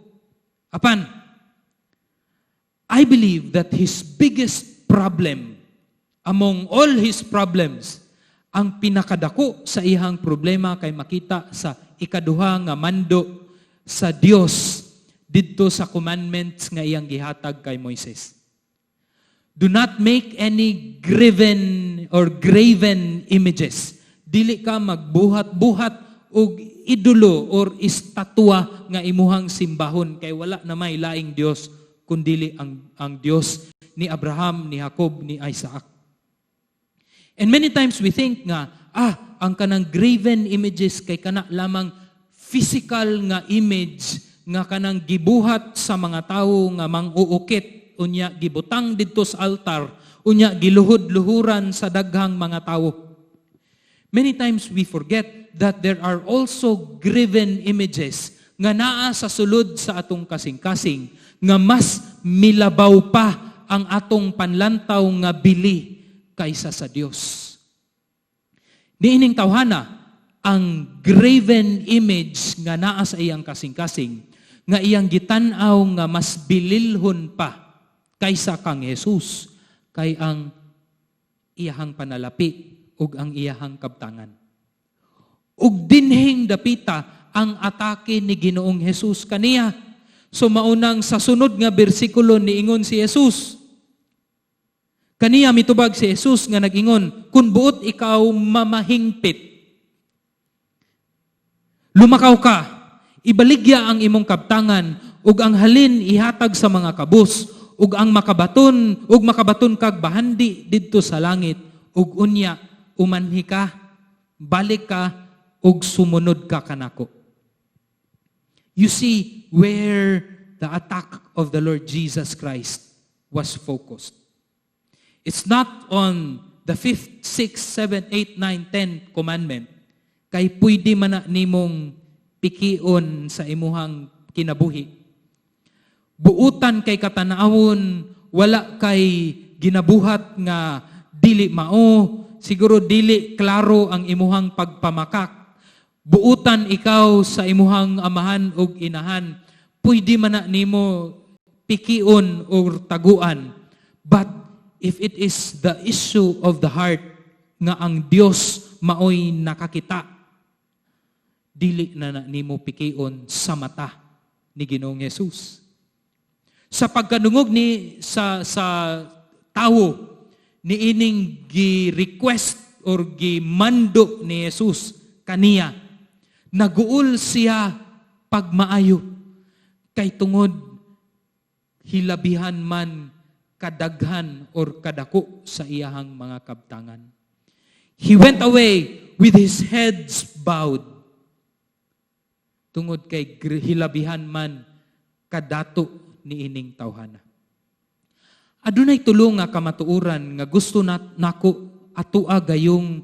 Apan, I believe that his biggest problem among all his problems, ang pinakadako sa iyang problema kay makita sa ikaduha nga mando sa Dios didto sa commandments nga iyang gihatag kay Moises. "Do not make any graven or graven images." Dili ka magbuhat-buhat og idolo or estatwa nga imuhang simbahon kay wala na may laing Dios kundili ang Dios ni Abraham, ni Jacob, ni Isaac. And many times we think nga ang kanang graven images kay kana lamang physical nga image nga kanang gibuhat sa mga tawo nga mang-uukit, unya gibutang didto sa altar, unya giluhod-luhuran sa daghang mga tawo. Many times we forget that there are also graven images nga naa sa sulod sa atong kasing-kasing nga mas milabaw pa ang atong panlantaw nga bili kaysa sa Dios. Niining tawhana, ang graven image nga naa sa iyang kasing-kasing, nga iyang gitan-aw nga mas bililhon pa kaysa kang Jesus, kay ang iyahang panalapi ug ang iyahang kabtangan. Ug dinhing dapita ang atake ni Ginoong Jesus kaniya. So maunang sa sunod nga bersikulo niingon si Jesus. Kaniya mitubag si Jesus nga nag-ingon, "Kung buot ikaw mamahingpit, lumakaw ka, ibaligya ang imong kabtangan, ug ang halin ihatag sa mga kabus, ug makabaton kag bahandi didto sa langit, ug unya umanhi ka, balik ka, ug sumunod ka kanako." You see where the attack of the Lord Jesus Christ was focused. It's not on the fifth, sixth, seven, eight, nine, 10 commandment. Kay pwede man na nimong pikion sa imuhang kinabuhi. Buutan kay katanawon, wala kay ginabuhat nga dili mao, siguro dili klaro ang imuhang pagpamakak. Buutan ikaw sa imuhang amahan ug inahan, pwede man na nimo pikion or taguan. But if it is the issue of the heart nga ang Dios maoy nakakita, dili na na nimo pikion sa mata ni Ginoong Jesus. Sa pagkadungog ni sa tawo niining gi-request or gi-mando ni Jesus kaniya, naguol siya pagmaayo kay tungod hilabihan man kadaghan or kadako sa iyahang mga kabtangan. He went away with his heads bowed. Tungod kay hilabihan man kadato niining tawhana. Adunay tulo nga kamatuoran nga gusto nako atua gayong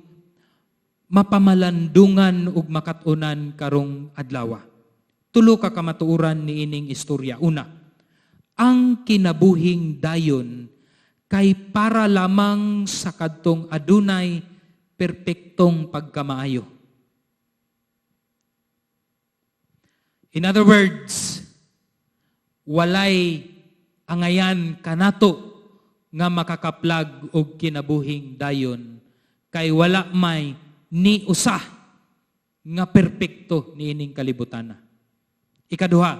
Mapamalandungan ug makat-unan karong adlaw. Tulo ka kamatuoran niining istorya. Una, ang kinabuhing dayon kay para lamang sa kadtong adunay perpektong pagkamaayo. In other words, walay angayan kanato nga makakaplag og kinabuhing dayon kay wala may ni usa nga perpekto niining kalibutana. Ikaduha,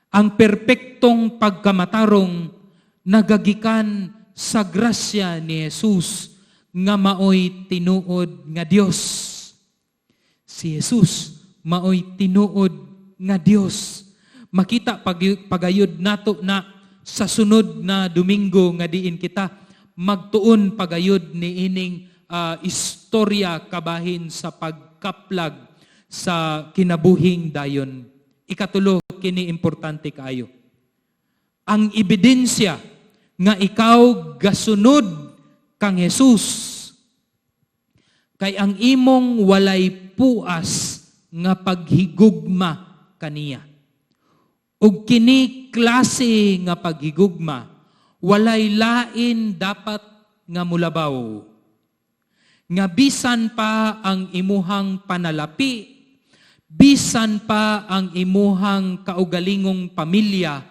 ang perpektong pagkamatarong nagagikan sa grasya ni Jesus nga maoy tinuod nga Dios. Si Jesus maoy tinuod nga Dios. Makita pagayod nato na sa sunod na Domingo nga diin kita magtuon pagayod niining istorya kabahin sa pagkaplag sa kinabuhing dayon. Ikatulo, kini importante kaayo. Ang ebidensya nga ikaw gasunod kang Jesus kay ang imong walay puas nga paghigugma kaniya. Ug kini klase nga paghigugma, walay lain dapat nga mulabaw. Nga bisan pa ang imuhang panalapi, bisan pa ang imuhang kaugalingong pamilya,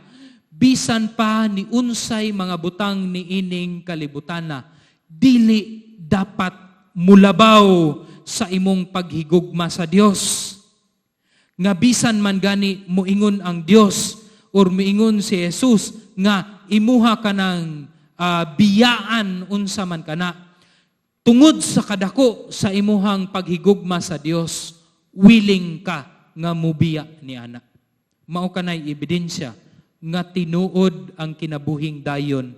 bisan pa ni unsay mga butang niining kalibutana, dili dapat mulabaw sa imong paghigugma sa Dios. Nga bisan man gani muingon ang Dios or muingon si Jesus nga imuha ka ng biyaan unsa man kana, tungod sa kadako sa imuhang paghigugma sa Dios, willing ka nga mubiya ni ana. Mao kanay ebidensya nga tinuod ang kinabuhing dayon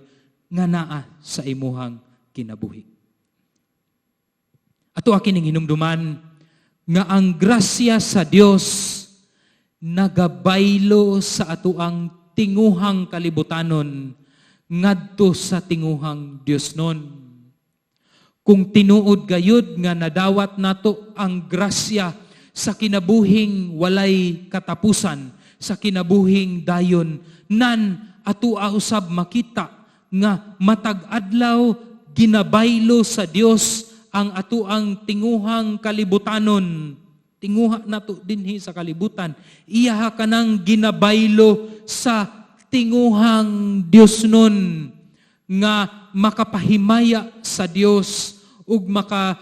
nga naa sa imuhang kinabuhi. Ato kining hinumduman nga ang grasya sa Dios nagabaylo sa atoang tinguhang kalibutanon ngadto sa tinguhang Diosnon. Kung tinuod gayud nga nadawat nato ang grasya sa kinabuhing walay katapusan, sa kinabuhing dayon, nan atua usab makita nga matag adlaw ginabaylo sa Dios ang atuang tinguhang kalibutanon. Tinguha nato dinhi sa kalibutan. Iyaha kanang ginabaylo sa tinguhang Dios nun nga makapahimaya sa Dios ug maka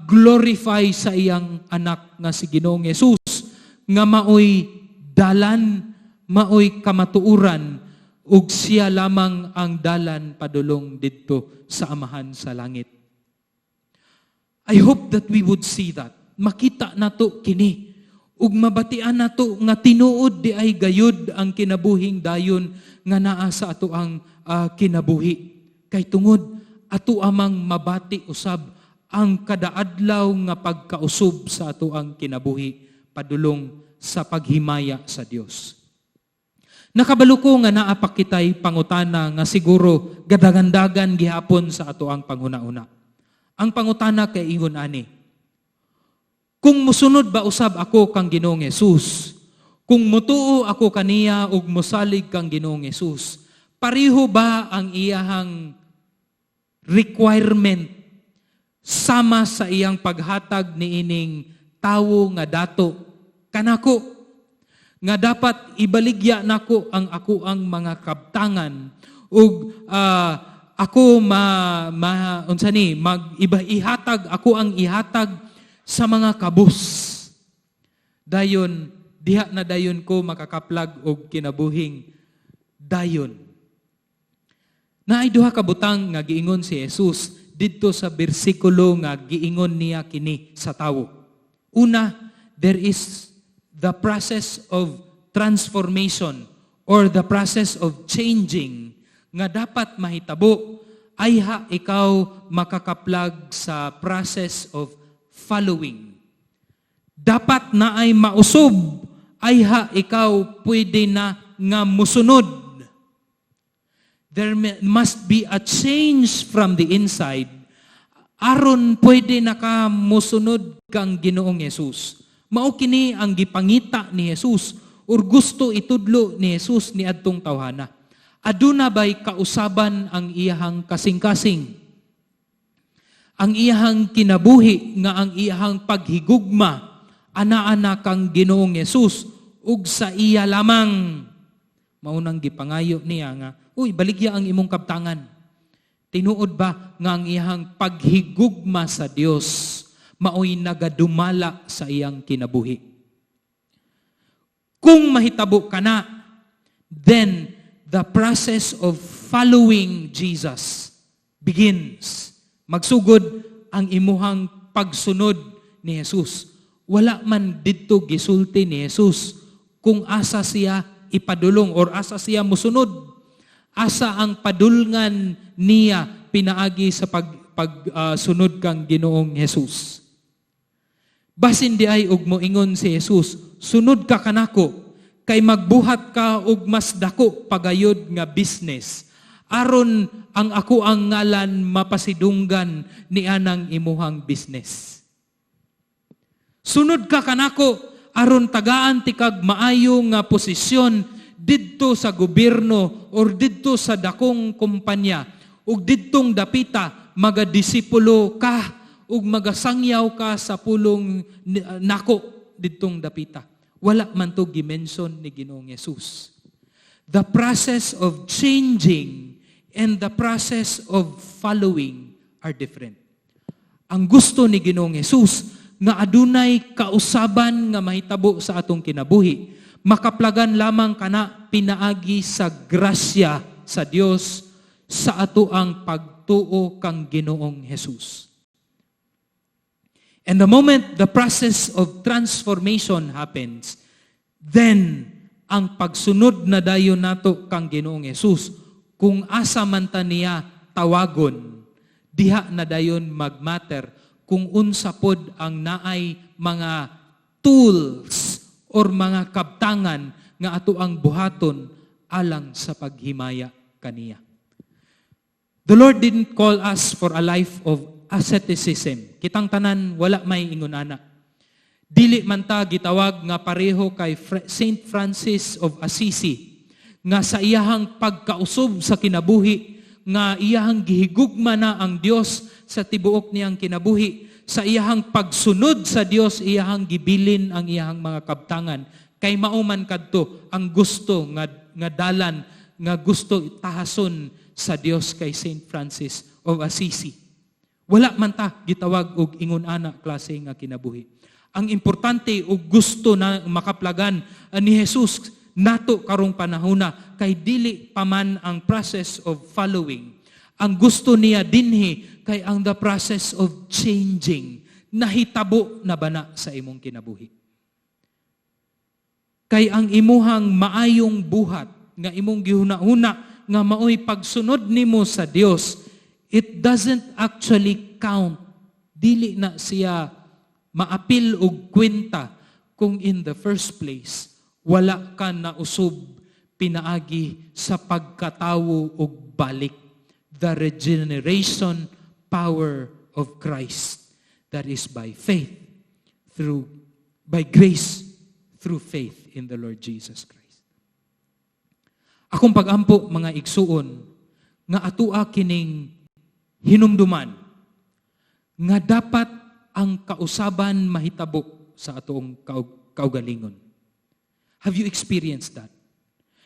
glorify sa iyang anak nga si Ginoong Hesus nga maoy dalan, maoy kamatuoran ug siya lamang ang dalan padulong didto sa Amahan sa langit. I hope that we would see that. Makita nato kini ug mabatian nato nga tinuod di ay gayud ang kinabuhing dayon nga naa sa ato ang kinabuhi. Kay tungod ato amang mabati usab ang kadaadlaw nga pagkausob sa ato ang kinabuhi padulong sa paghimaya sa Dios. Nakabalo ko nga naa pa kitay pangutana nga siguro gadagandagan gihapon sa ato ang panghuna-una. Ang pangutana kay ingon ani: Kung musunod ba usab ako kang Ginoong Hesus, kung mutuo ako kaniya ug musalig kang Ginoong Hesus, pareho ba ang iyahang requirement sama sa iyang paghatag niining tawo nga dato kanako nga dapat ibaligya nako ang ako ang mga kabtangan ug ako ma, ma unsa ni mag iba ihatag ako ang ihatag sa mga kabus, dayon diha na dayon ko makakaplag og kinabuhing dayon? Naay duha ka butang nga giingon si Jesus didto sa bersikulo nga giingon niya kini sa tawo. Una, there is the process of transformation or the process of changing nga dapat mahitabo ayha ikaw makakaplag sa process of following. Dapat na ay mausob ayha ikaw pwede na nga musunod. There must be a change from the inside. Aron pwede na ka mosunod kang Ginoong Hesus. Mao kini ang gipangita ni Jesus or gusto itudlo ni Jesus ni adtong tawhana. Aduna bay kausaban ang iyahang kasing-kasing? Ang iyahang kinabuhi nga ang iyahang paghigugma ana-ana kang Ginoong Hesus ug sa iya lamang. Maunang gipangayo niya nga, "Uy, baligya ang imong kabtangan." Tinuod ba nga ang iyahang paghigugma sa Dios maoy nagadumala sa iyang kinabuhi? Kung mahitabo kana, then the process of following Jesus begins. Magsugod ang imuhang pagsunod ni Jesus. Wala man didto gisulti ni Jesus kung asa siya ipadulong or asa siya musunod. Asa ang padulngan niya pinaagi sa pag sunod kang Ginoong Jesus. Basin diay og moingon si Jesus, "Sunod ka kanako kay magbuhat ka og mas dako pagayod nga business aron ang ako ang ngalan mapasidunggan ni anang imuhang business. Sunod ka kanako aron tagaan tikag maayo nga posisyon didto sa gobyerno or didto sa dakong kumpanya ug didtong dapita magadisipulo ka ug magasangyaw ka sa pulong nako didtong dapita." Wala man to gimension ni Ginoong Jesus. The process of changing and the process of following are different. Ang gusto ni Ginoong Jesus nga adunay kausaban nga mahitabo sa atong kinabuhi, makaplagan lamang kana pinaagi sa grasya sa Dios sa ato ang pagtuo kang Ginoong Jesus. And the moment the process of transformation happens, then ang pagsunod na dayon nato kang Ginoong Jesus, kung asa man ta niya tawagon, diha na dayon magmatter kung unsa pod ang naay mga tools or mga kabtangan nga ato ang buhaton alang sa paghimaya kaniya. The Lord didn't call us for a life of asceticism. Kitang tanan, wala may ingon ana. Dili man ta gitawag nga pareho kay Saint Francis of Assisi nga sa iyahang pagkausob sa kinabuhi, nga iyahang gihigugma na ang Dios sa tibuok niyang kinabuhi, sa iyahang pagsunod sa Dios, iyahang gibilin ang iyahang mga kabtangan kay mao man kadto ang gusto nga dalan nga gusto tahason sa Dios kay Saint Francis of Assisi. Wala man ta gitawag og ingon ana klase nga kinabuhi. Ang importante og gusto na makaplagan ni Jesus nato karong panahona kay dili pa man ang process of following. Ang gusto niya dinhi kay ang the process of changing. Nahitabo na ba na sa imong kinabuhi? Kay ang imuhang maayong buhat nga imong gihuna-huna nga maoy pagsunod nimo sa Dios, it doesn't actually count. Dili na siya maapil og kwenta kung in the first place wala ka na usob pinaagi sa pagkatawo og balik, the regeneration power of Christ that is by faith through by grace through faith in the Lord Jesus Christ. Akong pagampo, mga igsuon, nga atua kining hinumduman nga dapat ang kausaban mahitabo sa atong kaugalingon. Have you experienced that?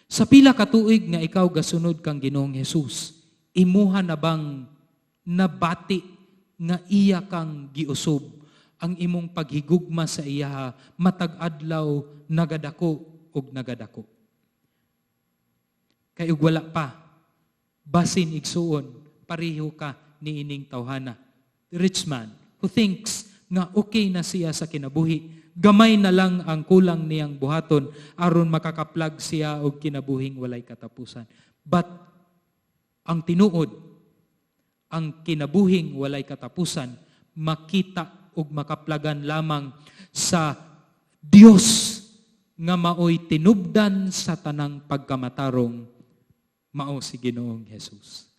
Sa pila ka tuig nga ikaw gasunod kang Ginoong Hesus, imuha na bang nabati nga iya kang giusob, ang imong paghigugma sa iyaha matag adlaw nagadako ug nagadako? Kay ug wala pa, basin, igsuon, pareho ka niining tawhana. The rich man who thinks nga okay na siya sa kinabuhi, gamay na lang ang kulang niyang buhaton aron makakaplag siya og kinabuhing walay katapusan. But ang tinuod, ang kinabuhing walay katapusan makita ug makaplagan lamang sa Dios nga maoy tinubdan sa tanang pagkamatarong, mao si Ginoong Jesus.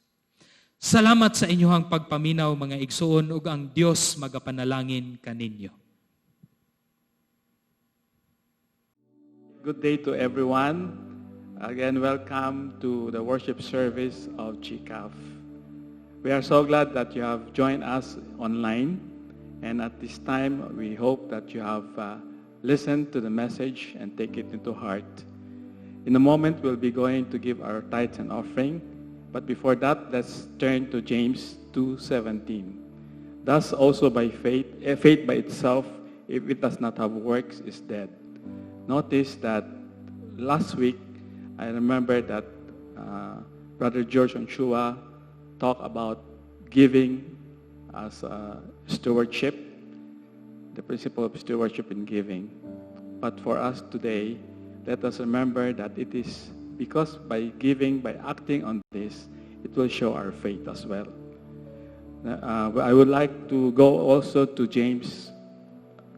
Salamat sa inyong pagpaminaw, mga igsuon, ug ang Dios magapanalangin kaninyo. Good day to everyone. Again, welcome to the worship service of GCAF. We are so glad that you have joined us online. And at this time, we hope that you have listened to the message and take it into heart. In a moment, we'll be going to give our tithes and offering. But before that, let's turn to James 2:17. Thus also by faith, faith by itself, if it does not have works, is dead. Notice that last week, I remember that Brother George Onchua talked about giving as a stewardship, the principle of stewardship in giving. But for us today, let us remember that it is because by giving, by acting on this, it will show our faith as well. I would like to go also to James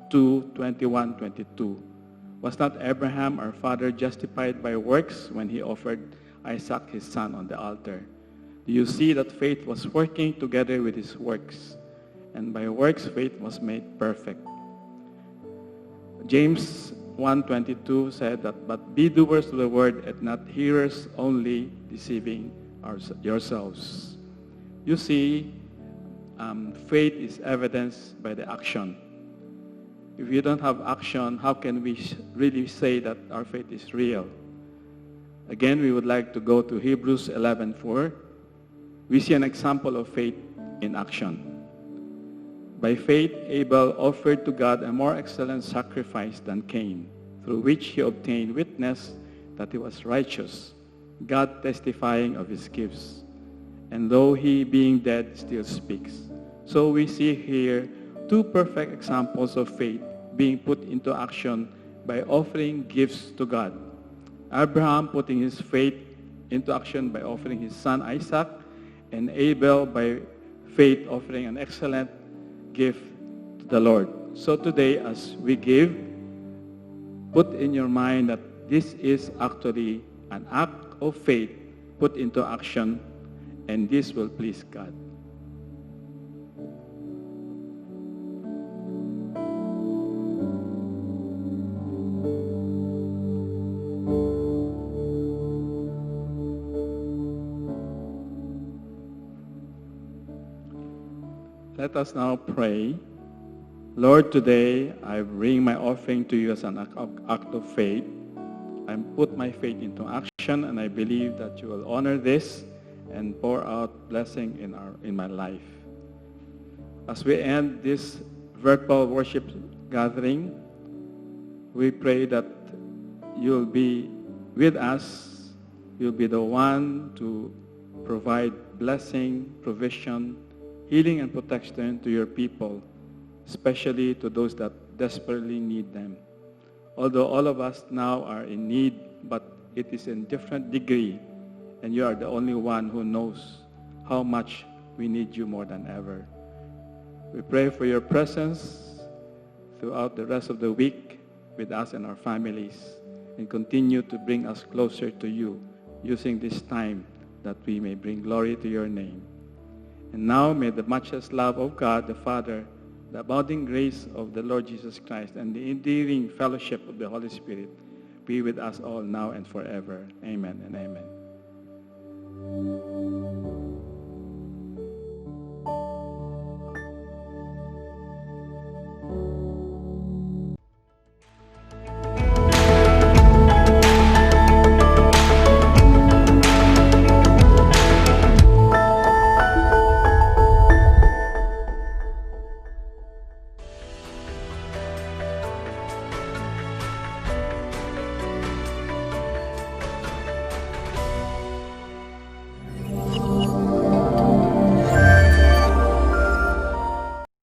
2:21-22. Was not Abraham our father justified by works when he offered Isaac his son on the altar? Do you see that faith was working together with his works? And by works, faith was made perfect. James 1:22 said that, but be doers of the word and not hearers only, deceiving yourselves. You see, faith is evidenced by the action. If you don't have action, how can we really say that our faith is real? Again, we would like to go to Hebrews 11:4. We see an example of faith in action. By faith, Abel offered to God a more excellent sacrifice than Cain, through which he obtained witness that he was righteous, God testifying of his gifts. And though he, being dead, still speaks. So we see here two perfect examples of faith being put into action by offering gifts to God. Abraham putting his faith into action by offering his son Isaac, and Abel by faith offering an excellent gift to the Lord. So today, as we give, put in your mind that this is actually an act of faith put into action, and this will please God. Let us now pray. Lord, today I bring my offering to you as an act of faith. I put my faith into action, and I believe that you will honor this and pour out blessing in my life. As we end this virtual worship gathering, we pray that you'll be with us. You'll be the one to provide blessing, provision, healing and protection to your people, especially to those that desperately need them. Although all of us now are in need, but it is in different degree, and you are the only one who knows how much we need you more than ever. We pray for your presence throughout the rest of the week with us and our families, and continue to bring us closer to you using this time that we may bring glory to your name. And now may the matchless love of God the Father, the abounding grace of the Lord Jesus Christ, and the endearing fellowship of the Holy Spirit be with us all now and forever. Amen and amen.